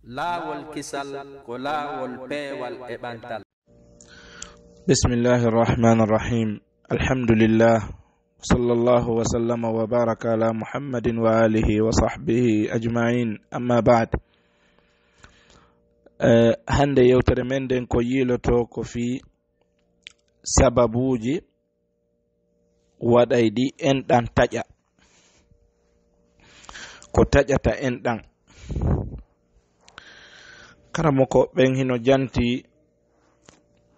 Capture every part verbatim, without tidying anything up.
Laawol kisal ko laawol peewal e ɓantal. بسم الله الرحمن الرحيم. الحمد لله. صلى الله وسلم وبارك على محمد وآله وصحبه أجمعين. أما بعد. Eh, hannde yewtere men nden ko yiiloto ko fii sababuuji waɗayɗi enɗan taƴa. Ko taƴata enɗan. Karamoko ɓen hino janti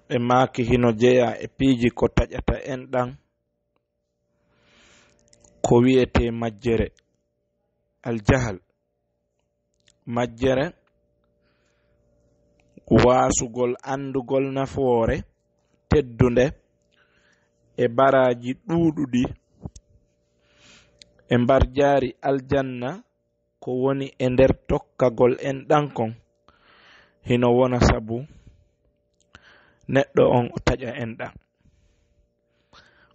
e maaki hino jeya e piiji ko taƴata enɗan. Ko wi'etee majjere, aljahal. Majjere, waasugol anndugol nafoore teddunde e baraaji ɗuuɗuɗi e mbarjaari aljanna ko woni e nder tokkagol enɗan kon, hino wona sabu neɗɗo on o taƴa enɗan,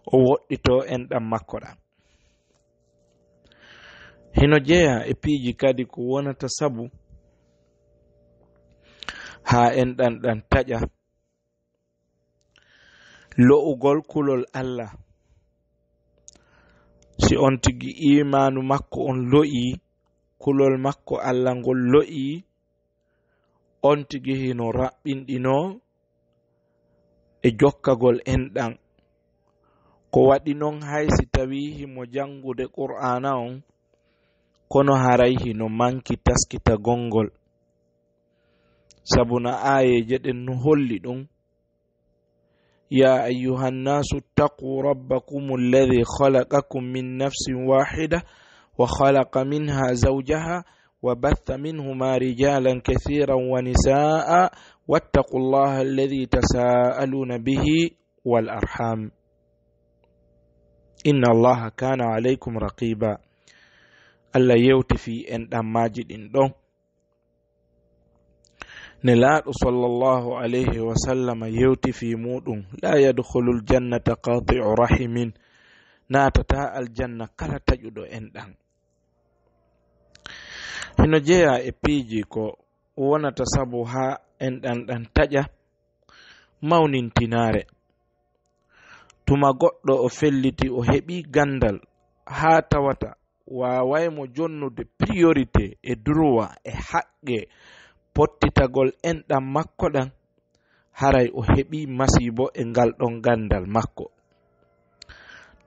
o woɗɗitoo enɗan makko ɗan. Hino jeyaa e piiji kadi ko wonata sabu haa enɗan ɗan taƴa, lo'ugol kulol Alla. Si on tigi iimaanu makko on lo'ii, kulol makko Alla ngol lo'ii, on tigi hino raɓɓinɗinoo e jokkagol enɗan. Ko waɗi non, hay si tawii himo janngude Qur'aana on, kono haray hino manki taskitagol ngol. Sabu no aayeeje ɗen no holli ɗun, يا أيها الناس اتقوا ربكم الذي خلقكم من نفس واحدة وخلق منها زوجها وبث منهما رجالا كثيرا ونساء واتقوا الله الذي تساءلون به والأرحام إن الله كان عليكم رقيبا. Alla yewti fii enɗan maaji ɗin ɗon. Nelaaɗo sallallahu alayhi wa sallam yewti fii muuɗum, لا يدخل الجنة قاطع رحم, naatataa aljanna kala taƴuɗo enɗan. Hino jeyaa e piiji ko wonata sabu haa enɗan ɗan taƴa, mawnintinaare. Tuma goɗɗo o felliti, o heɓii ganndal, haa tawata waaway mo jonnude priorité e droit e haqqe pottitagol enɗan makko ɗan, haray o heɓii masiibo e ngal ɗon ganndal makko.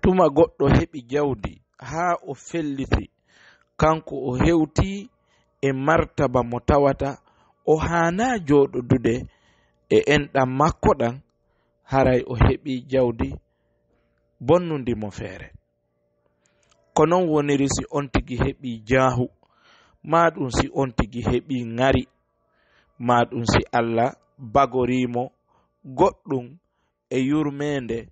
Tuma goɗɗo heɓi jawdi haa o felliti, kanko o hewtii e martaba mo tawata o haanaa jooɗodude e enɗan makko ɗan, haray o heɓii jawdi bonnundi mo feere. Ko non woniri si on tigi heɓii jaahu, maa ɗun si on tigi heɓii ŋari, maa ɗun si Alla bagorii mo goɗɗun e yurmeende,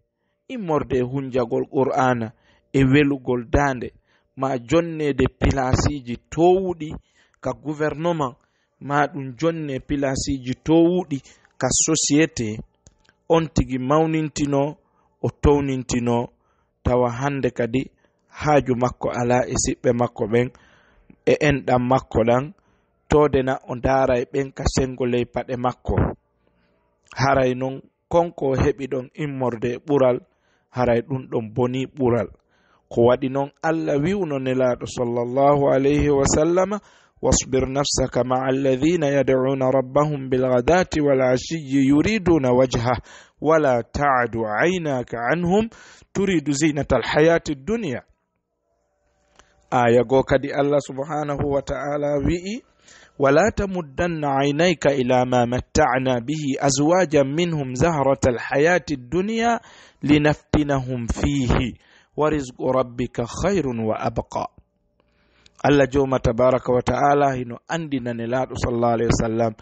immorde e hunjagol Qur'aana e welugol daande, maa jonneede pilaasiiji toowuɗi ka gouvernement, maa ɗun jonnee pilaasiiji toowuɗi ka société, on tigi mawnintinoo, o townintinoo, tawa hannde kadi haaju makko alaa e siɓɓe makko ɓen e enɗan makko ɗan, toodena o ndaara e ɓen ka senngo ley paɗe makko. Haray non, kon ko o heɓi ɗon immorde e ɓural, haray ɗun ɗon bonii ɓural. Ko waɗi non Alla wi'uno Nelaaɗo sallallahu alayhi wa sallama, واصبر نفسك مع الذين يدعون ربهم بالغداة والعشي يريدون وجهه ولا تعد عيناك عنهم تريد زينة الحياة الدنيا. Aaya goo kadi, Alla subhanahu wa ta'ala wi'i, ولا تمدن عينيك إلى ما متعنا به أزواجا منهم زهرة الحياة الدنيا لنفتنهم فيه ورزق ربك خير وأبقى. Alla Jooma tabaraka wa ta'ala hino anndina Nelaaɗo sallallahu alayhi wa sallam,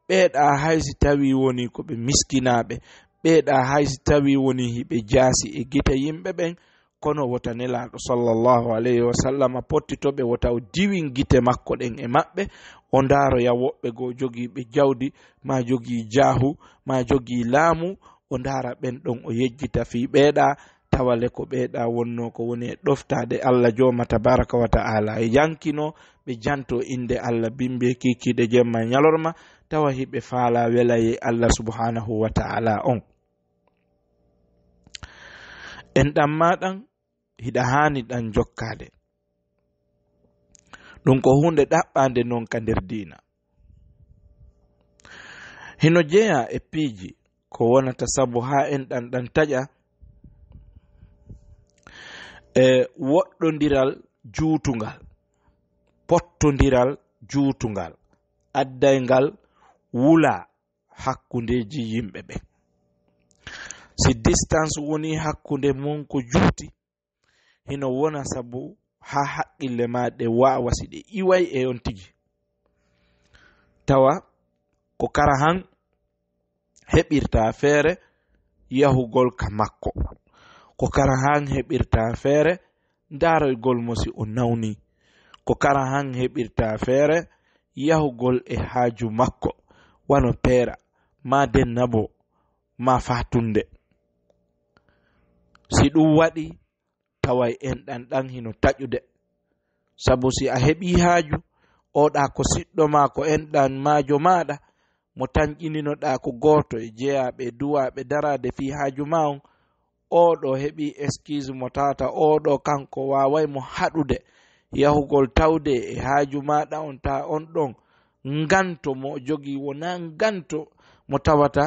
ɓeeɗa hay si tawii wonii ko ɓe miskinaaɓe, ɓeeɗa hay si tawii wonii hiɓe jaasi e gite yimɓe ɓen, kono wota Nelaaɗo sallallahu alayhi wa sallam pottito ɓe, wota o diwin gite makko ɗen e maɓɓe, o ndaaroya woɓɓe goo jogiiɓe jawdi, maa jogii jaahu, maa jogii laamu, o ndaara ɓen ɗon, o yejjita fii ɓeeɗa, Tawa le ko ɓeeɗa wonnoo ko woni e ɗoftaade Alla Jooma tabaaraka wa ta'aala, e yankino ɓe janto innde Alla bimbi e kiikiiɗe jemma e ñalorma, tawa hiɓe faalaa welayee Alla subhaanahu wa ta'aala on. Enɗan maa ɗan hiɗa haani ɗan jokkaade. Ɗun ko huunde ɗaɓɓaande non ka nder diina. Hino jeyaa e piiji ko wonata sabu haa enɗan ɗan taƴa, e woɗɗondiral juutungal, pottondiral juutungal, addayngal wulaa hakkundeeji yimɓe ɓen. Si distance wonii hakkunde mun ko juuti, hino wona sabu haa haqqille maa ɗe waawa si ɗe iway e on tigi. Tawa ko kara han heɓirta feere yahugol ka makko. Ko kara han heɓirta feere ndaaroygol mo si o nawni. Ko kara han heɓirta feere yahugol e haaju makko, wano peera, maa dennabo, maa faatunde. Si ɗun waɗi, taway enɗan ɗan hino taƴude. Sabu si a heɓii haaju, oɗa ko siɗɗo maa, ko enɗan maajo maaɗa, mo tanƴininoɗaa ko gooto e jeyaaɓe e duwaaɓe daraade fii haaju maa on, oɗo heɓii excuse mo tawata oɗo kanko waaway mo haɗude yahugol tawde e haaju maaɗa on, ta on ɗon nganto mo o jogii wonaa nganto mo tawata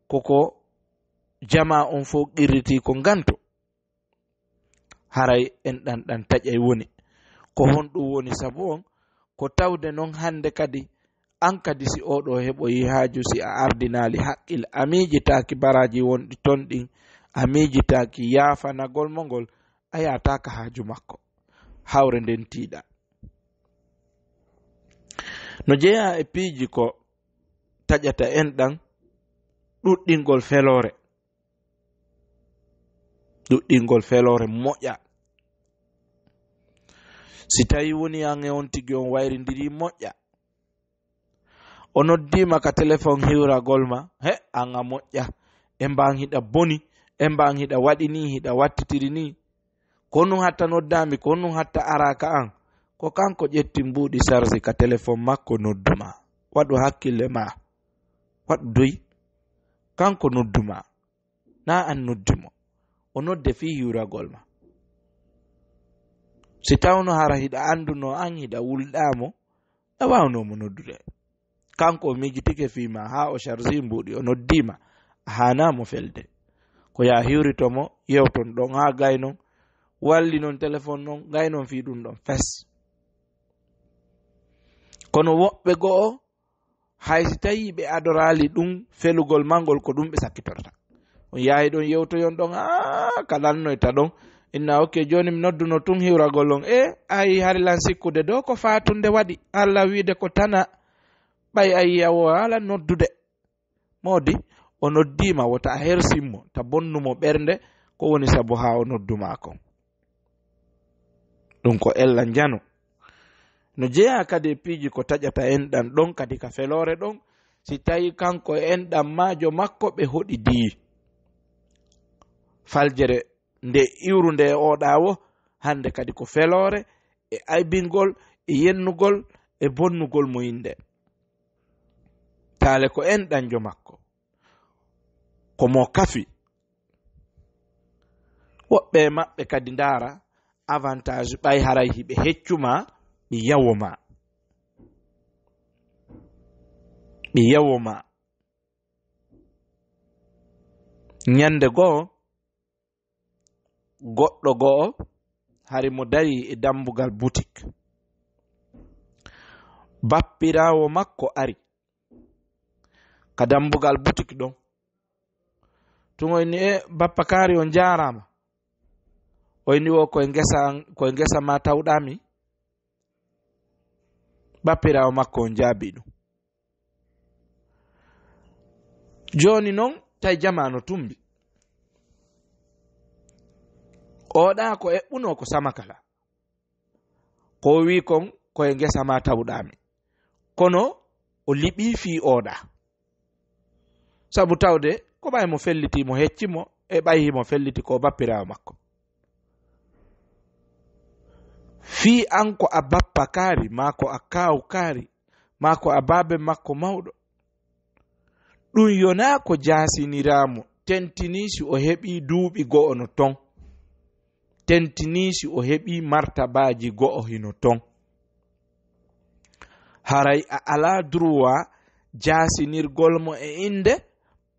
koko jamaa on fow qirritii ko nganto. Haray enɗan ɗan taƴay woni. Ko honɗun woni sabu on? Ko tawde non hannde kadi, an kadi si oɗo heɓoyi haaju, si a ardinaali haqqil, a miijitaaki baraaji wonɗi ton ɗin, a miijitaaki yaafanagol mo ngol, a yaataaka haaju makko. Hawre nden tiiɗa. No jeyaa e piiji ko taƴata enɗan, ɗuɗɗingol feloore. Ɗuɗɗingol feloore moƴƴa. Si tawi woni an e on tigi on wayrindiri moƴƴa, o noddiima ka telefon hiwragol ma, he, an a moƴƴa, e mbaan hiɗa boni, e mbaan hiɗa waɗi nii, hiɗa wattitiri nii. Ko honɗun hatta noddaami, ko honɗun hatta araaka an? Ko kanko ƴetti mbuuɗi sarsi ka telefon makko nodduma. Waɗu hakkille ma. Waɗu doy. Kanko nodduma. Naa an noddi mo. O nodde fii hiwragol ma. Si tawno hara hiɗa anduno an, hiɗa wulɗaa mo, a waawnoo mo noddude. Kanko o miijitike fii ma haa o sarsi mbuuɗi, o noddiima, a haanaa mo felde. Ko yaa hiwrito mo, yewton ɗon haa gaynon, wallinon telefon non, gaynon fii ɗun ɗon fes. Kono woɓɓe go'o, hay si tawii ɓe adoraali ɗun felugol ma ngol, ko ɗun ɓe sakkitorta. On yaahi ɗon, yewtoyon ɗon, aa, ka lannoyta ɗon. Inna, ok, jooni mi nodduno tun hiwragol on. E, ay, hari lan sikkude ɗoo ko faatunde waɗi. Alla wiide ko tana, ɓay ay yawo ala noddude. Moodi, o noddiima, wota a hersin mo, ta bonnu mo ɓernde, ko woni sabu haa o noddu maa kon. Ɗun ko ella njano. No jeyaa kadi e piiji ko taƴata enɗan ɗon kadi ka feloore ɗon, si tawii kanko e enɗan maajo makko ɓe hoɗidii. Faljere nde iwrunde e oɗa wo, hannde kadi ko feloore e aybingol e yennugol e bonnugol mo innde. Taale ko enɗanjo makko. Ko mo kafi. Woɓɓe e maɓɓe kadi ndaara avantage ɓay haray hiɓe heccu ma, ɓe yawo ma. Ɓe yawo ma. Ñande goo, goɗɗo go'o hari mo dari e dambugal butik. Bappiraawo makko ari ka dambugal butik ɗon. Tun o inni, "E, bappa kaari, on jaaraama." O inni, "Wo koye ngesa an, koye ngesa ma tawɗaa mi?" Bappiraawo makko on jaabii ɗun. Jooni non, tawi jamaa no tumbi. Oɗa ko eɓɓunoo ko Samakala. Ko o wi'i kon, koye ngesa ma tawɗaa mi. Kono o liɓii fii oɗa. Sabu tawde ko ɓay mo fellitii mo hecci mo, e ɓay himo felliti ko bappiraawo makko. Fii an ko a bappa kaari, maa ko a kaaw kaari, maa ko a baabe makko mawɗo. Ɗun yonaa ko jaasiniraa mo, tentinii si o heɓii duuɓi go'o no ton. Tentinii si o heɓii martabaaji go'o hino ton. Haray a alaa duruwaa jaasinirgol mo e innde,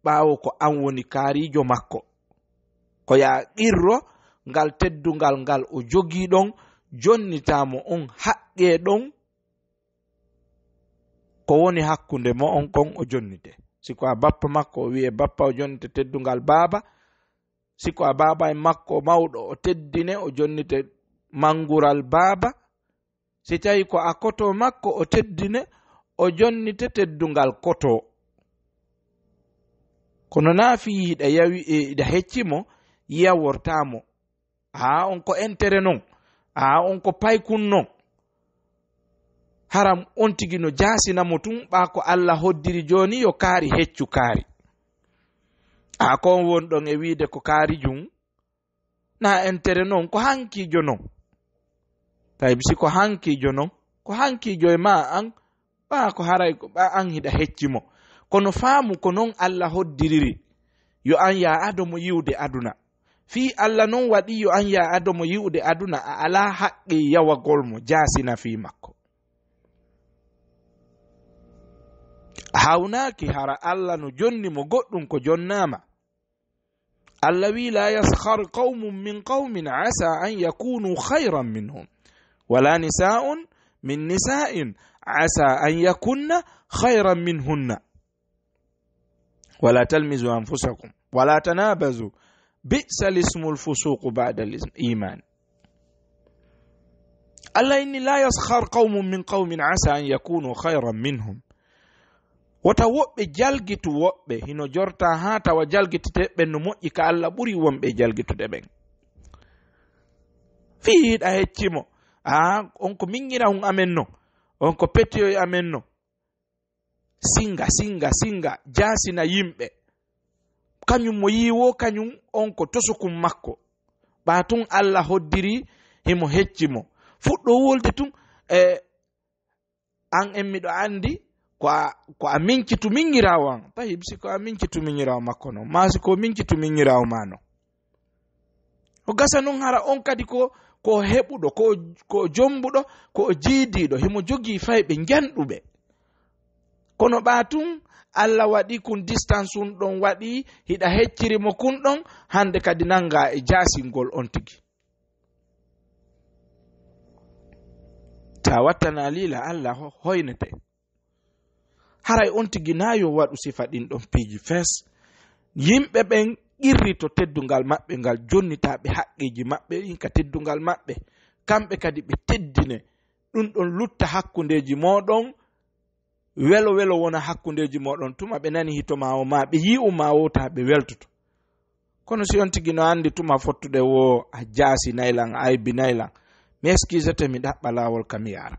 ɓaawo ko an woni kaariijo makko. Ko yo a qirro ngal teddungal ngal o jogii ɗon, jonnitaa mo on haqqee ɗon, ko woni hakkunde mo'on kon o jonnitee. Si ko a bappa makko, o wi'ee bappa, o jonnitee teddungal baaba. Si ko a baaba e makko mawɗo, o teddinee, o jonnitee manngural baaba. Si tawii ko a koto makko, o teddinee, o jonnitee teddungal koto. Kono naa fii hiɗa yawi, e, hiɗa hecci mo, yawortaa mo. Aa, on ko entere non. Aa, on ko paykun non. Haram on tigi no jaasina mo tun, ɓaa ko Alla hoddiri jooni yo kaari heccu kaari. Aa, ko on woni ɗon e wiide ko kaarijun, naa entere non, ko hankiijo non. Tawi si ko hankiijo non, ko hankiijo e maa an, ɓaa ko haray ko ɓaa an hiɗa hecci mo. Kono faamu ko non Alla hoddiriri, yo an yaa ado mo yi'ude aduna. Fii Alla non waɗi yo an yaa ado mo yi'ude aduna, a alaa haqqee yawagol mo, jaasina fii makko. A hawnaaki hara Alla no jonni mo goɗɗun ko jonnaama. Alla wi'i, "لا يسخر قوم من قوم عسى أن يكونوا خيرا منهم، ولا نساء من نساء عسى أن يكن خيرا منهن، ولا تلمزوا أنفسكم، ولا تنابزوا، بئس الاسم الفسوق بعد الإيمان." Alla inni, "لا يسخر قوم من قوم عسى أن يكونوا خيرا منهم." Wota woɓɓe jalgitu woɓɓe, hino jortaa haa tawa jalgitete ɓen no moƴƴi ka Alla ɓuri wonɓe jalgitude ɓen. Fii hiɗa hecci mo, "Aa, on ko miññirahun amen non, on ko petiyoy amen non." Singa, singa, singa, jaasina yimɓe. Kañun mo yiiwoo, kañun on ko tosukun makko. Ɓaa tun Alla hoddiri himo hecci mo. Fuɗɗo wolde tun, e, an en miɗo anndi ko a, ko a miñcitu miññiraawo an. Tawi si ko a miñcitu miññiraawo makko non, maa si ko miñcitu miññiraawo maa non. O gasa non hara on kadi ko, ko heɓuɗo, ko, ko jombuɗo, ko jiidiiɗo, himo jogii fayɓe njanɗuɓe. Kono ɓaa tun, Alla waɗi kun distance un ɗon waɗi, hiɗa hecciri mo kun ɗon, hande kadi nanga e jaasingol on tigi. Sa wattanaa liila Alla ho-, hoynete. Haray on tigi naa yo waɗu sifa ɗin ɗon piiji fes. Yimɓe ɓen qirrito teddungal maɓɓe ngal, jonnitaaɓe haqqeeji maɓɓe ɗin ka teddungal maɓɓe. Kamɓe kadi ɓe teddine. Ɗun ɗon lutta hakkundeeji mooɗon, welo welo wona hakkundeeji mooɗon. Tuma ɓe nani hito maa o, maa ɓe yi'u maa o, taa ɓe weltoto. Kono si on tigi no anndi tuma fottuɗe woo, a jaasinay lan, a aybinay lan, mi excusete, mi ɗaɓɓa laawol ka mi yaara.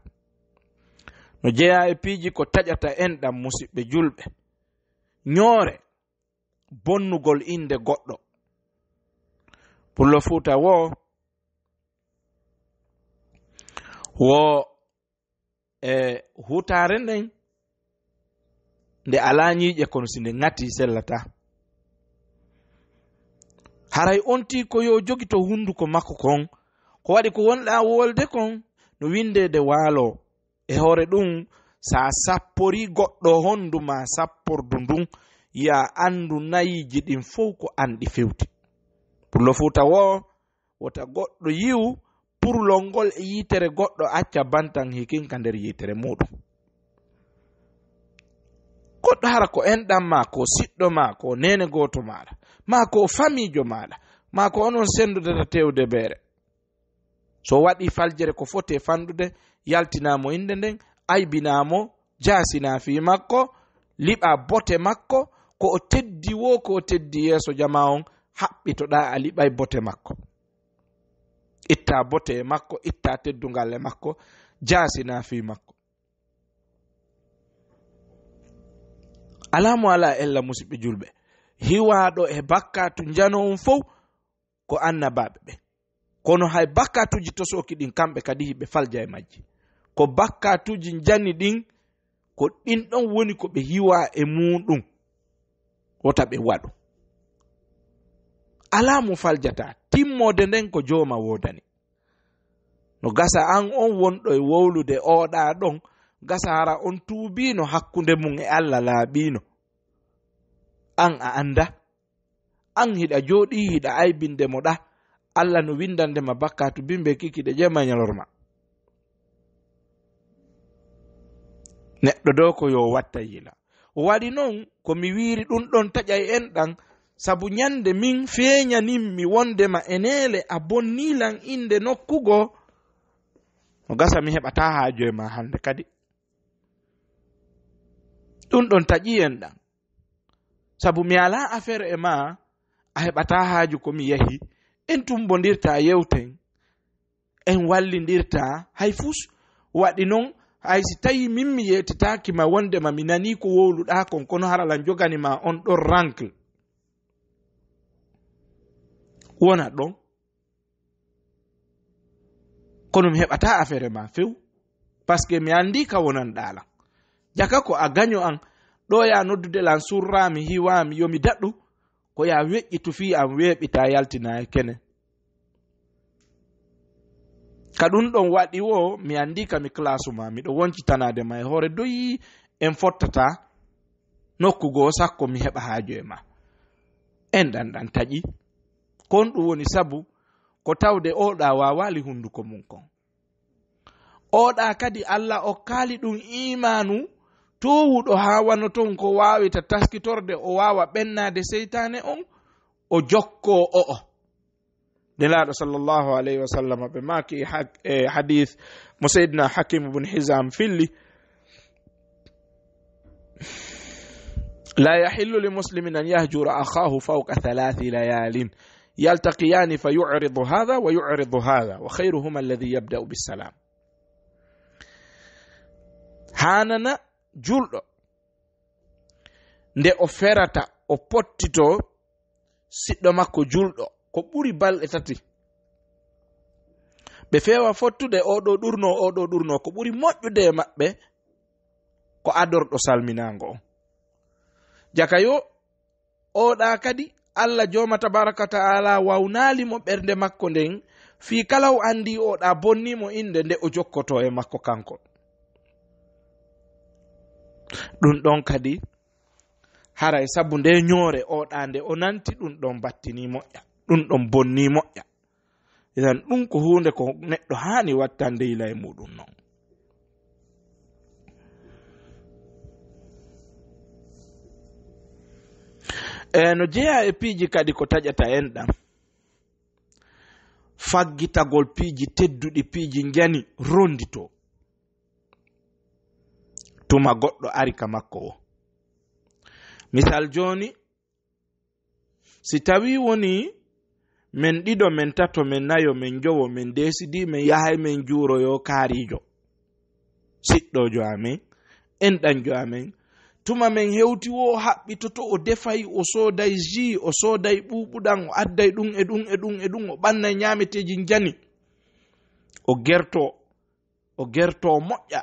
No jeyaa e piiji ko taƴata en ɗan, musiɓɓe julɓe. Ñoore, bonnugol innde goɗɗo. Pullo Fuuta woo, woo e hutaare nden, nde alaa ñiiƴe, kono si nde ŋatii, sellataa. Haray on tii ko yo jogito hunduko makko kon, ko waɗi ko wonɗaa wolde kon, no winndeede waaloo. E hoore ɗun, sa sapporii goɗɗo hondu maa sappordu ndun, yo a anndu nayiiji ɗin fow ko an ɗi fewti. Pullo Fuuta woo, wota goɗɗo yi'u purlol ngol e yiitere goɗɗo, acca bantan hikin ka nder yiitere muuɗum. Goɗɗo hara ko enɗan maa, ko siɗɗo maa, ko neene gooto maaɗa, maa ko famiijo maaɗa, maa ko onon senndudata tewde beere. So waɗii faljere ko fotee fanɗude, yaltinaa mo innde nden, aybinaa mo, jaasinaa fii makko, liɓaa bote makko, ko o teddi woo, ko o teddi yeeso jamaa on, haɓɓitoɗaa a liɓay bote makko. Ittaa bote e makko, ittaa teddungal e makko, jaasinaa fii makko. Alaa mo alaa ella, musiɓɓe julɓe. Hiwaaɗo e bakkaatu njano on fow ko annabaaɓe ɓen. Kono hay bakkaatuuji tosooki ɗin, kamɓe kadi hiɓe falja e majji. Ko bakkaatuuji njani ɗin, ko ɗin ɗon woni ko ɓe hiwaa e muuɗum, wota ɓe waɗu. Alaa mo faljata, timmoode nden ko jooma woodani. No gasa an on wonɗo e wowlude oɗa ɗon, gasa hara on tuubiino hakkunde mum e Alla laaɓiino. An a annda? An hiɗa jooɗii hiɗa aybinde mo ɗa, Alla no winndande ma bakkaatu bimbe kikiɗe jemma e ñalorma. Neɗɗo ɗo ko yo watta yila. O waɗi non ko mi wiiri ɗun ɗon taƴay en ɗan, sabu ñande min feeñanimmi wondema e neele a bonnii lan innde nokku goo, no gasa mi heɓataa haaju e ma hande kadi. Ɗun ɗon taƴii en ɗan. Sabu mi alaa affaire e ma, a heɓataa haaju ko mi yahi. En tumbondirta yewten. En wallindirta hay fus. Waɗi non, hay si tawi min mi yeetitaaki ma wondema mi nanii ko wowluɗaa kon, kono hara lan jogani ma on ɗon rankle. Wona ɗon. Kono mi heɓataa affaire ma few. Parce que mi anndi ka wonanɗaa lan. Jaka ko a gaño an, ɗo ya noddude lan surraami, hiwaami, yo mi daɗu, ko ya weƴƴitu fii an weeɓita yaltina e kene. Ka ɗun ɗon waɗi wo, mi anndi ka mi classe ma, miɗo woncitanaade ma e hoore doyi, en fottata nokku goo sakko mi heɓa haaju e ma. En ɗan ɗan taƴi. Kon ɗun woni sabu ko tawde oɗa waawaali hunduko mum kon. Oɗa kadi Alla okkaali ɗun iimaanu toowuɗo haa wano ton ko waawita taskitorde o waawa ɓennaade seytaane on, o jokkoo o'o. Nelaaɗo sallallahu alayhi wa sallam ɓe maaki e ha-, e hadiis mo Seydina Hakim ibn Hizam filli, "لا يحل لمسلم أن يهجر أخاه فوق ثلاث ليال يلتقيان فيعرض هذا ويعرض هذا وخيرهما الذي يبدأ بالسلام." Haanana julɗo nde o ferata, o pottitoo siɗɗo makko julɗo, ko ɓuri balɗe tati. Ɓe feewa fottude, oo ɗoo ɗurnoo, oo ɗoo ɗurnoo. Ko ɓuri moƴƴude e maɓɓe, ko adorɗo salminaango on. Jaka yo, oɗa kadi, Alla Jooma Tabaaraka wa Ta'aala wawnaali mo ɓernde makko nden, fii kala o anndi oɗa bonnii mo innde nde o jokkotoo e makko kanko. Ɗun ɗon kadi, haray sabu nde ñoore oɗa nde o nanti, ɗun ɗon battinii moƴƴa, ɗun ɗon bonnii moƴƴa. Idan ɗun ko huunde ko neɗɗo haani wattande yila e muɗum non. E no jeyaa e piiji kadi ko taƴata en ɗan, faggitagol piiji tedduɗi, piiji njani, ronditoo. Tuma goɗɗo ari ka makko o. Misal jooni, si tawii wonii men ɗiɗo, men tato, men nayo, men njowo, men deesidii, men yahay, men juuroyoo kaariijo, siɗɗoojo amen, enɗanjo amen, tuma men hewti woo, o haɓɓitoto, o defay, o sooday jus, o sooday ɓuuɓuɗan, o adday ɗun e ɗun e ɗun e ɗun, o ɓannay ñaameteeji njani, o gertoo, o gertoo moƴƴa.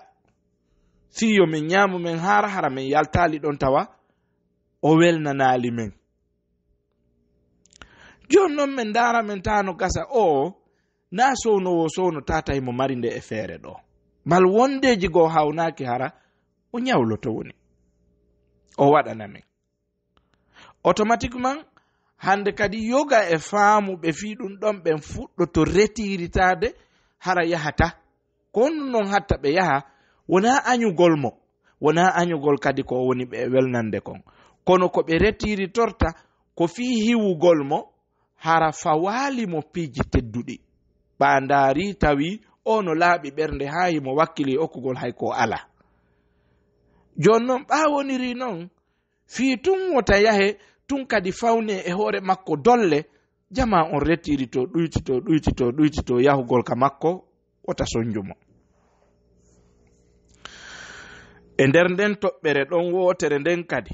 Fii yo men ñaamu, men haara, hara men yaltaali ɗon tawa o welnanaali men. Jooni non men ndaara, men taano gasa o, naa sowno woo sowno taata himo mari nde e feere ɗoo. Mbal wondeeji goo hawnaaki, hara o ñawloto woni. O waɗana men. Automatiquement, hande kadi yoga e faamuɓe fii ɗun ɗon ɓen fuɗɗoto retiiritaade, hara yahata. Ko honɗun non hatta ɓe yaha? Wonaa añugol mo, wonaa añugol kadi ko woni ɓe welnande kon. Kono ko ɓe retiiritorta ko fii hiwugol mo, hara fawaali mo piiji tedduɗi. Ɓaa ndaari tawi o no laaɓi ɓernde haa himo wakkili okkugol hay ko alaa. Jooni non, ɓaa woniri non, fii tun wota yahe, tun kadi fawnee e hoore makko dolle, jamaa on retiirito, ɗuytito, ɗuytito, ɗuytito, yahugol ka makko, wota sonju mo. E nder nden toɓɓere ɗon wootere nden kadi,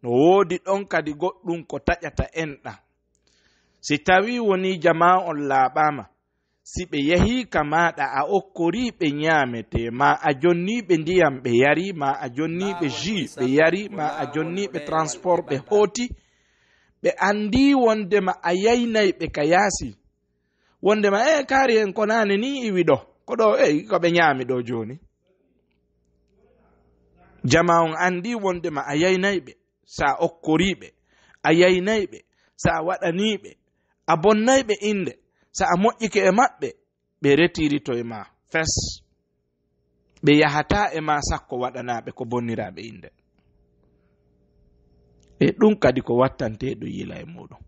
no woodi ɗon kadi goɗɗum ko taƴata enɗan. Si tawii wonii jamaa on laaɓaama, si ɓe yehii ka maaɗa, a okkorii ɓe ñaametee, maa a jonnii ɓe ndiyam ɓe yarii, maa a jonnii ɓe jus ɓe yarii, maa a jonnii ɓe transport ɓe hooti, ɓe anndii wonndema a yaynay ɓe ka yaasi. Wonndema, e kaari en ko naane nii iwi ɗo, ko ɗo, e ko ɓe ñaami ɗo jooni. Jamaa on anndii wonndema a yaynay ɓe, sa okkorii ɓe, a yaynay ɓe, sa waɗanii ɓe, a bonnay ɓe innde, sa a moƴƴike e maɓɓe, ɓe retirito e maa fes. Ɓe yahataa e maa sakko waɗanaa ɓe ko bonniraaɓe innde. E ɗum kadi ko wattanteeɗo yila e muuɗum.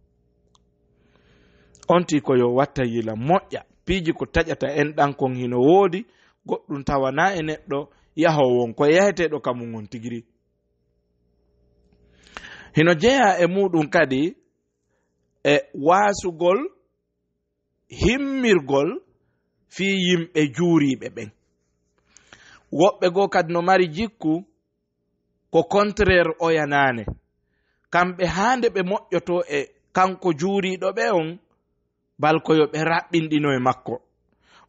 On tii ko yo watta yila moƴƴa, piiji ko taƴata enɗan kon hino woodi, goɗɗum tawanaa e neɗɗo yahoowo on, ko e yaheteeɗo ka mum on tigiri. Hino jeyaa e muuɗum kadi e waasugol himmirgol fii yimɓe juuriiɓe ɓen. Woɓɓe goo kadi no mari jikku ko contraire oya naane. Kamɓe haa nde ɓe moƴƴotoo e kanko juuriiɗo ɓe on, bal ko yo ɓe raɓɓinɗino e makko.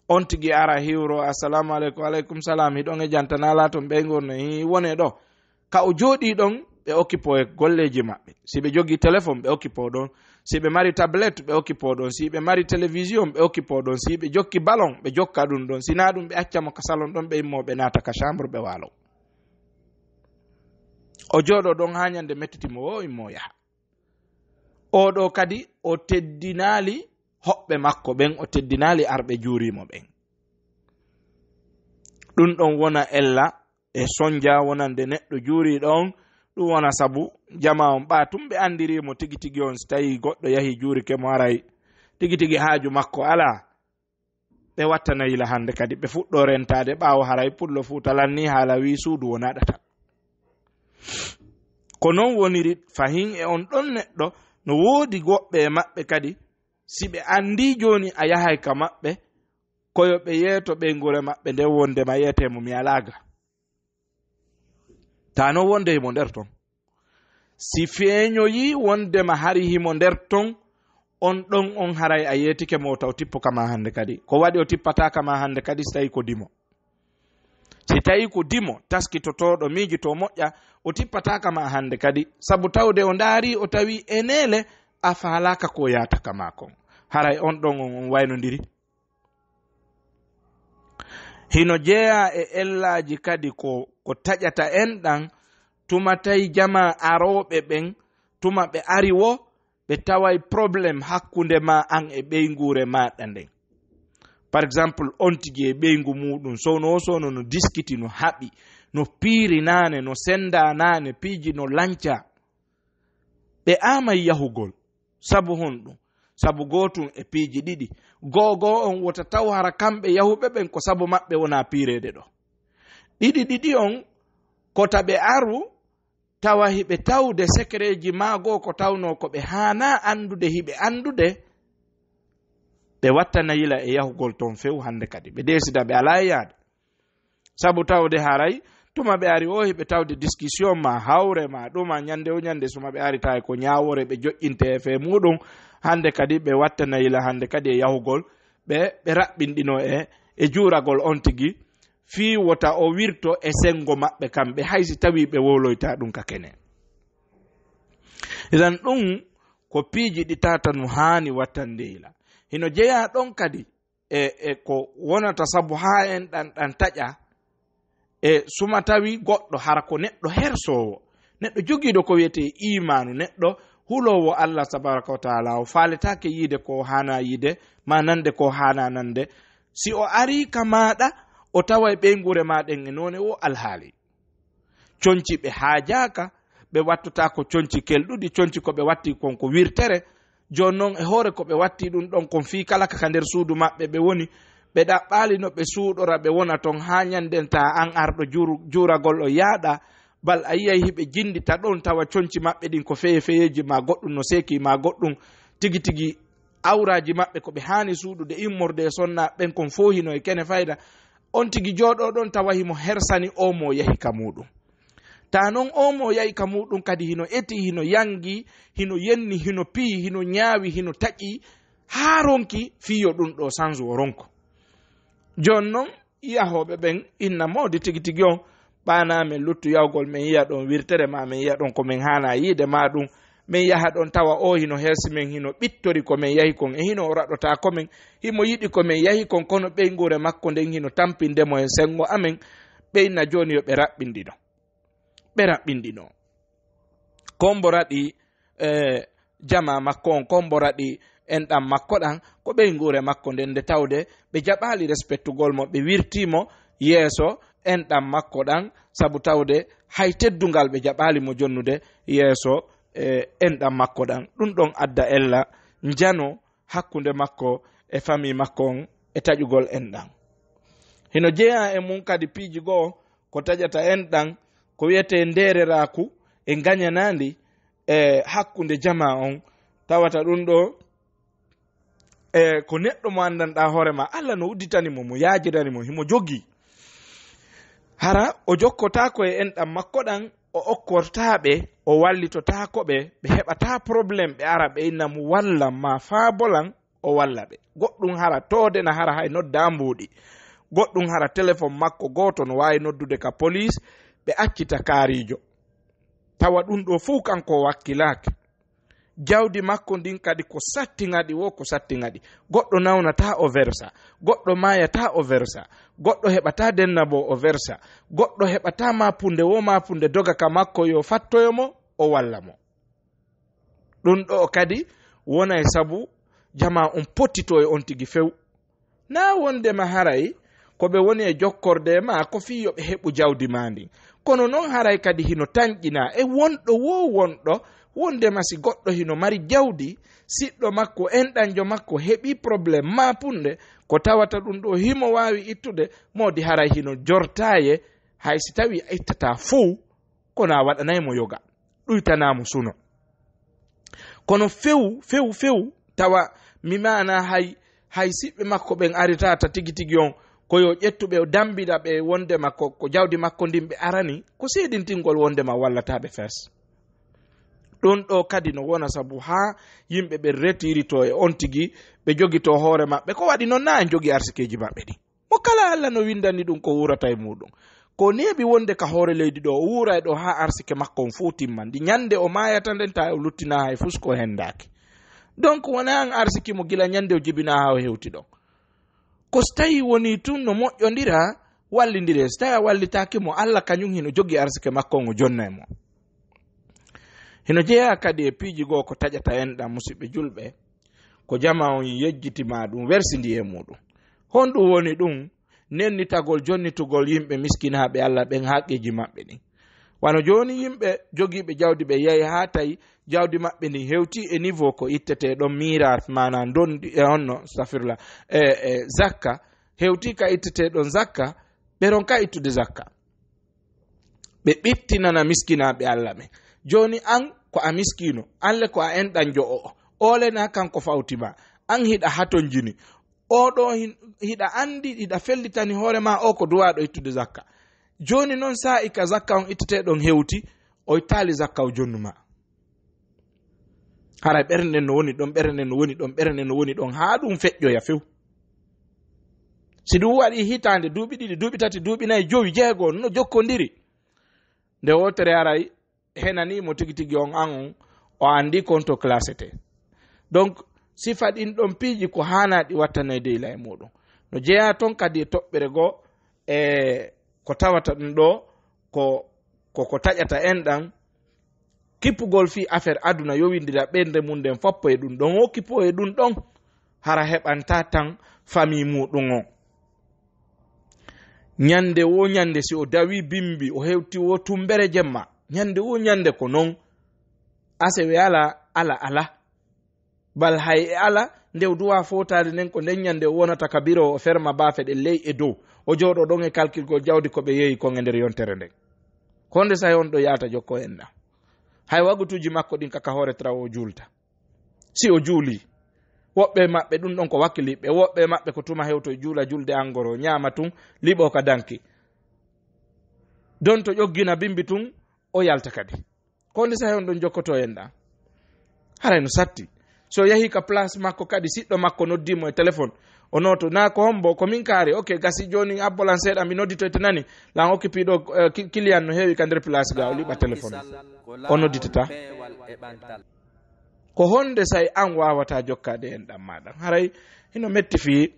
On tigi ara hiwro, "Assalamu aleykum." "Wa aleykum salam. Hiɗon e jam?" "Tan alaa toon, ɓeyngu on no?" "Hii, wonee ɗo." Ka o jooɗii ɗon, ɓe occupoo e golleeji maɓɓe. Si ɓe jogii téléphone, ɓe occupoo ɗon. Si ɓe mari tablette, ɓe occupoo ɗon. Si ɓe mari télévision, ɓe occupoo ɗon. Si ɓe jokki ballon, ɓe jokka ɗum ɗon. Si naa ɗum, ɓe acca mo ka salon ɗon, ɓe immoo, ɓe naata ka chambre, ɓe waaloo. O jooɗoo ɗon haa ñande mettiti mo, o immoo yaha. Oo ɗoo kadi, o teddinaali hoɓɓe makko ɓen, o teddinaali arɓe juurii mo ɓen. Ɗum ɗon wona ella e sonja wonande neɗɗo juuriiɗo on, ɗum wona sabu jamaa on ɓaa tun ɓe andirii mo tigi tigi on, si tawii goɗɗo yahii juurike mo haray tigi tigi haaju makko alaa, ɓe wattana yila hande kadi, ɓe fuɗɗoo rentaade ɓaawo haray pullo Fuuta lannii haala wii suudu wonaa ɗatal. Ko non woniri fahin e on ɗon neɗɗo, no woodi woɓɓe e maɓɓe kadi, si ɓe andii jooni a yahay ka maɓɓe, ko yo ɓe yeeto ɓeynguure maɓɓe nden wondema yeetee mo mi alaa ga. Taa non wonde himo nder ton. Si feeñoyii wondema hari himo nder ton, on ɗon on haray a yeetike mo, taw tippo kama hande kadi. Ko waɗi o tippataaka ma hande kadi si tawii ko dimo? Si tawii ko dimo, taskitotooɗo, miijitoo moƴƴa, o tippataaka ma hande kadi. Sabu tawde o ndaarii, o tawii eneele a faalaaka ko yaata kama kon. Haray on ɗon on, on waynondiri. Hino jeyaa e ellaaji kadi ko, ko taƴata enɗan, tuma tawi jamaa arooɓe ɓen, tuma ɓe ari woo, ɓe taway problème hakkunde maa an e ɓeynguure maaɗa nden. Par exemple, on tigi e ɓeyngu muuɗum, sowno o sowno no diskiti, no haɓi, no piiri naane, no senndaa naane, piiji no lancaa. Ɓe aamay yahugol. Sabu honɗum? Sabu gootum e piiji ɗiɗi. Goo goo on wota taw hara kamɓe yahuɓe ɓen ko sabu maɓɓe wonaa piireede ɗoo. Ɗiɗi ɗiɗi on kota ɓe aru tawa hiɓe tawde secretji maa goo ko tawnoo ko ɓe haanaa anndude hiɓe anndude, ɓe wattana yila e yahugol ton few hande kadi. Ɓe deesida ɓe alaa e yaade. Sabu tawde haray, tuma ɓe ari o, hiɓe tawde discussion ma hawre ma ɗuma ñande o ñande, suma ɓe ari tawi ko ñaawore ɓe joƴƴinte e fee muɗum, hande kadi ɓe wattana yila hande kadi e yahugol, ɓe, ɓe raɓɓinɗino e, e juuragol on tigi, fii wota o wirto e sengo maɓɓe kamɓe, hay si tawi ɓe wowloyta ɗum ka kene. Idan ɗum ko piiji ɗi tata no haani wattande yila. Hino jeyaa ɗon kadi e, e ko wonata sabu haa en ɗan, ɗan taƴa, e suma tawi goɗɗo hara ko neɗɗo hersoowo, neɗɗo jogiiɗo ko wiyetee iimaanu, neɗɗo huloowo Allah tabaraka wa taala, o faaletaake yiide ko haana yiide, ma nande ko haana nande. Si o arii ka maaɗa, o taway ɓeynguure maa ɗen e noone o alhaali. Conci ɓe haajaaka, ɓe wattotaako conci kelɗuɗi, conci ko ɓe watti kon ko wirtere. Jooni non e hoore ko ɓe watti ɗum ɗon kon fii kala ka nder suudu maɓɓe ɓe woni, ɓe ɗaɓɓaali no ɓe suuɗora, ɓe wona ton haa ñanden taa an arɗo juuru-, juuragol o yaaɗa, bal a yiyay hiɓe jinndita ɗon tawa conci maɓɓe ɗin ko feye feyeeji maa goɗɗum no seeki maa goɗɗum tigi tigi awraaji maɓɓe ko ɓe haani suuɗude immorde e sonnaaɓe ɓen kon fow hino e kene fayda. On tigi jooɗoo ɗon tawa himo hersani o mo yahi ka muuɗum. Taa non oo mo yahi ka muuɗum kadi hino eti, hino yangi, hino yenni, hino piyi, hino ñaawi, hino taƴi, haa ronki fii yo ɗum ɗoo sansu o ronko. Jooni non, yahooɓe ɓen inna moodi tigi tigi on, ɓaanaa men luttu yahugol men yi'a ɗon wirtere maa men yi'a ɗon ko men haanaa yiide maa ɗum, men yaha ɗon tawa oo hino hersi men, hino ɓittori ko men yahi kon, e hino o raɗotaako men, himo yiɗi ko men yahi kon, kono ɓeynguure makko nden hino tampinde mo e senngo amen, ɓe inna jooni yo ɓe raɓɓindino. Ɓe raɓɓindino. Ko mbo raɗi, eh, jamaa makko on, ko mbo raɗi enɗan makko ɗan, ko ɓeynguure makko nden, nde tawde ɓe jaɓaali respektugol mo, ɓe wirtii mo yeeso enɗan makko ɗan, sabu tawde hay teddungal ɓe jaɓaali mo jonnude yeeso, eh, enɗan makko ɗan. Ɗum ɗon adda ella njano hakkunde makko e famii makko on e taƴugol enɗan. Hino jeyaa e mum kadi piiji goo ko taƴata enɗan, ko wiyetee ndeereraaku e ngañanaandi e hakkunde jamaa on. Tawata ɗum ɗoo, e ko neɗɗo mo anndanɗaa hoore maa, Alla no udditani mo, mo yaajirani mo, himo jogii. Hara o jokkotaako e enɗan makko ɗan, o okkortaa ɓe, o wallitotaako ɓe, ɓe heɓataa problème, ɓe ara ɓe inna mo wallan maa faa bolan, o walla ɓe. Goɗɗum hara toode na hara hay noddaa mbuuɗi. Goɗɗum hara telefon makko gooto no waawi noddude ka poliis, ɓe accita kaariijo. Tawa ɗum ɗoo fow kanko o wakkilaaki. Jawdi makko ndin kadi ko sattiŋaɗi woo, ko sattiŋaɗi. Goɗɗo nawnataa o versa, goɗɗo maayataa o versa, goɗɗo heɓataa dennaboo o versa, goɗɗo heɓataa maapunde woo maapunde doga ka makko yo fattoyo mo, o walla mo. Ɗum ɗoo kadi wonay sabu jamaa on pottitoo e on tigi few. Naa wondema haray ko ɓe woni e jokkorde e maa ko fii yo ɓe heɓu jawdi maa ndin. Kono non haray kadi hino tanƴinaa e wonɗo woo wonɗo, wondema si goɗɗo hino mari jawdi, siɗɗo makko, enɗanjo makko heɓii problème maapunde, ko tawata ɗum ɗoo himo waawi ittude, moodi haray hino jortaaye, hay si tawii a ittataa fow, kono a waɗanay mo yoga, ɗuytanaa mo suno. Kono few, few, few, tawa mi maana hay, hay siɓɓe makko ɓen aritaata tigi tigi on, ko yo ƴettu ɓe, o dambina ɓe wondema ko, ko jawdi makko ndin ɓe arani, ko seedintingol wondema wallataa ɓe fes. Ɗum ɗoo kadi no wona sabu haa yimɓe ɓe retiritoo e on tigi, ɓe jogitoo hoore maɓɓe. Ko waɗi non, naa en jogii arsikeeji maɓɓe ɗin. Mo kala Alla no windani ɗum ko wuurata e muuɗum. Ko neeɓi wonde ka hoore leydi ɗoo, o wuura e ɗoo haa arsike makko on fow timma. Ndi ñande o maayata nden, taa o luttinaa hay fus ko hendaaki. Donc, wonaa an arsiki mo gila ñande o jibinaa haa o hewti ɗon. Ko si tawii wonii tun no moƴƴondiraa, wallindiree. Si tawii a wallitaaki mo, Alla kañum hino jogii arsike makko on, o jonna e mo. Hino jeyaa kadi e piiji goo ko taƴata enɗan, musiɓɓe julɓe, ko jamaa on yejjiti maa ɗum, wersindi e muuɗum. Honɗum woni ɗum? Nennitagol, jonnitugol yimɓe miskinaaɓe Alla ɓen haqqeeji maɓɓe ɗin. Wano jooni yimɓe jogiiɓe jawdi ɓe yahi haa tawi jawdi maɓɓe ndin hewtii e niveau ko ittetee ɗon miiraas, maanaa ndondi, e honno, astafirullah, e, e zakka, hewtii ka ittetee ɗon zakka, ɓe ronka ittude zakka. Ɓe ɓittinana miskinaaɓe Alla ɓen. Jooni an ko a miskiino, an le ko a enɗanjo o'o. Oo le naa kanko fawti ma. An hiɗa hatonjini. Oo ɗoo hin-, hiɗa anndi, hiɗa fellitani hoore maa oo ko duwaaɗo ittude zakka. Jooni non saa'i ka zakka on ittetee ɗon hewti, o ittaali zakka o jonnu maa. Haray ɓernde nden no woni ɗon, ɓernde nden no woni ɗon, ɓernde nden no woni ɗon, haa ɗum feƴƴoya few. Si ɗum waɗii hitaande, duuɓi ɗiɗi, duuɓi tati, duuɓi nayi, jowi, jeego, no jokkondiri. Nde wootere haray henanii mo tigi tigi on, an on, o anndi kon to classete. Donc, sifa ɗin ɗon piiji ko haanaa ɗi wattanee deyla e muuɗum. No jeyaa ton kadi e toɓɓere goo, e ko tawata ɗum ɗoo, ko, ko, ko taƴata enɗan, kippugol fii affaire aduna yowindira ɓernde mum nden foppo e ɗum ɗon, o kippoo e ɗum ɗon, hara heɓantaa tan famii muuɗum on. Ñande woo ñande, si o dawii bimbi, o hewti woo tumbere jemma, ñande woo ñande ko non. Asewe alaa, ala alaa. Bal hay e ala, nde o duwaa footaali nden, ko nden ñande o wonata ka biro, o ferma baafe ɗen ley e dow. O jooɗoo ɗon e kalkilgol jawdi ko ɓe yeeyi kon e nder yontere nden. Ko nde sahi on ɗo yaata jokko enɗan? Hay wagutuuji makko ɗin ka, ka hoore tarawo o juulta. Si o juulii, woɓɓe maɓɓe ɗum ɗon ko wakkiliiɓe, woɓɓe maɓɓe ko tuma hewto e juula julde angoro, ñaama tun, liɓoo ka danki. Don to ƴoggina bimbi tun, o yalta kadi. Ko nde sahi on ɗon jokkoto en ɗan? Haray no satti. So yahi ka place makko kadi, siɗɗo makko noddi mo e téléphone. O nooto, "Na ko hombo? Ko min kaari. Ok, gasi jooni, abbo lan seeɗa, mi nodditoyte nani. Lan occupé ɗo, eh, ki-, client no heewi ka nder place ga." O liɓa téléphone. O nodditata. Ko honde sahi an waawata jokkaade en ɗan maa ɗan? Haray hino metti fii,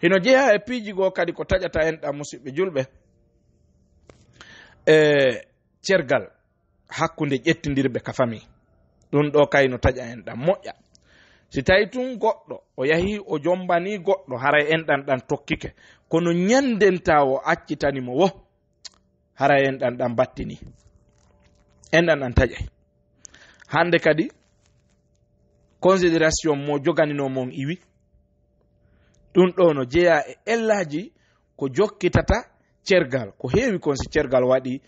hino jeyaa e piiji goo kadi ko taƴata en ɗan, musiɓɓe julɓe. E cergal hakkunde ƴettindirɓe ka famii. Ɗun ɗoo kay no taƴa en ɗan moƴƴa. Si tawi tun goɗɗo o yahi o jombanii goɗɗo, haray en ɗan ɗan tokkike. Kono ɲannden ta o accitani mo wo, haray en ɗan ɗan battini. En ɗan ɗan taƴay. Hande kadi, considération mo joganinoo mon iwi. Ɗun ɗoo no jeyaa e ellaaji ko jokkitata cergal. Ko heewi kon, si cergal waɗi,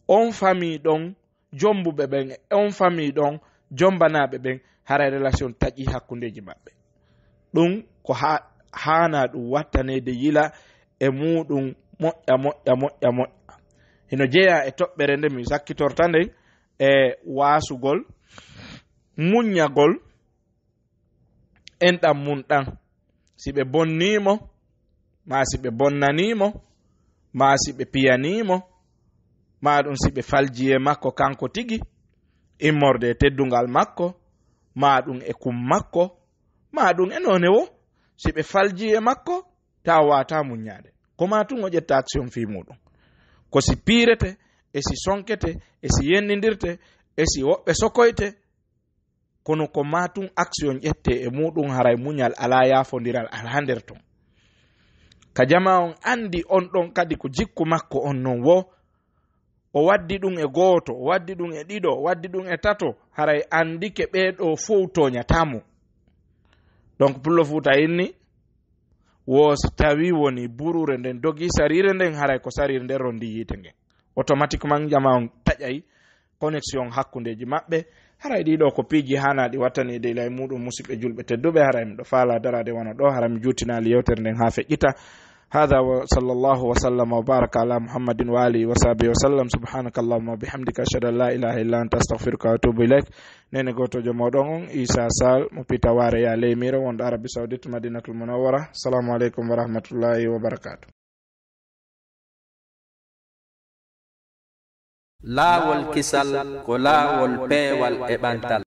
on famii ɗon jombuɓe ɓen, on famii ɗon jombanaaɓe ɓen, haray relation taƴi hakkundeeji maɓɓe. Ɗun ko ha-, haanaa ɗun wattaneede yila e muuɗun moƴƴa, moƴƴa, moƴƴa, moƴƴa. Hino jeyaa e toɓɓere nde mi sakkitorta nden, e waasugol, muɲɲagol, en ɗan mun ɗan. Si ɓe bonnii mo, maa si ɓe bonnanii mo, maa si ɓe piyanii mo, maa ɗun si ɓe faljii e makko kanko tigi, immorde e teddungal makko, maa ɗun e kum makko, maa ɗun e noone wo, si ɓe faljii e makko, taa waataa muɲɲaade. Ko maa tun o ƴetta action fii muuɗun. Ko si piirete, e si sonkete, e si yennindirte, e si woɓɓe sokoyte, kono ko maa tun action ƴettee e muuɗun, haray muɲal alaa, yaafondiral alaa nder ton. Ka jamaa on anndi on ɗon kadi ko jikku makko on non wo, o waddi ɗun e gooto, o waddi ɗun e ɗiɗo, o waddi ɗun e tato, haray anndike ɓee ɗoo fow tooɲataa mo. Donc, Pullo Fuuta inni, wo si tawii wonii buruure nden dogii sariire nden, haray ko sariire nden ronndii yiite ngen. Automatiquement, jamaa on taƴay connexion hakkundeeji maɓɓe. Haray ɗii ɗoo ko piiji haanaaɗi wattaneede ila e muuɗun, musiɓɓe julɓe tedduɓe. Haray miɗo faalaa daraade wano ɗoo, haray mi juutinaali yewtere nden haa feƴƴita. هذا وصلى الله وسلم وبارك على محمد وآله وصحبه وسلم. سبحانك اللهم وبحمدك، أشهد أن لا إله إلا أنت، أستغفرك وأتوب إليك. Neene gootoojo mooɗon on, Isa Sall, mo Pita Waare, yaa Leymiro, wonɗo Arabie Saoudite, Madinatul Munawwara. Assalamu aleykum wa rahmatullahi wa barakaatuh. Laawol kisal ko laawol peewal e ɓantal.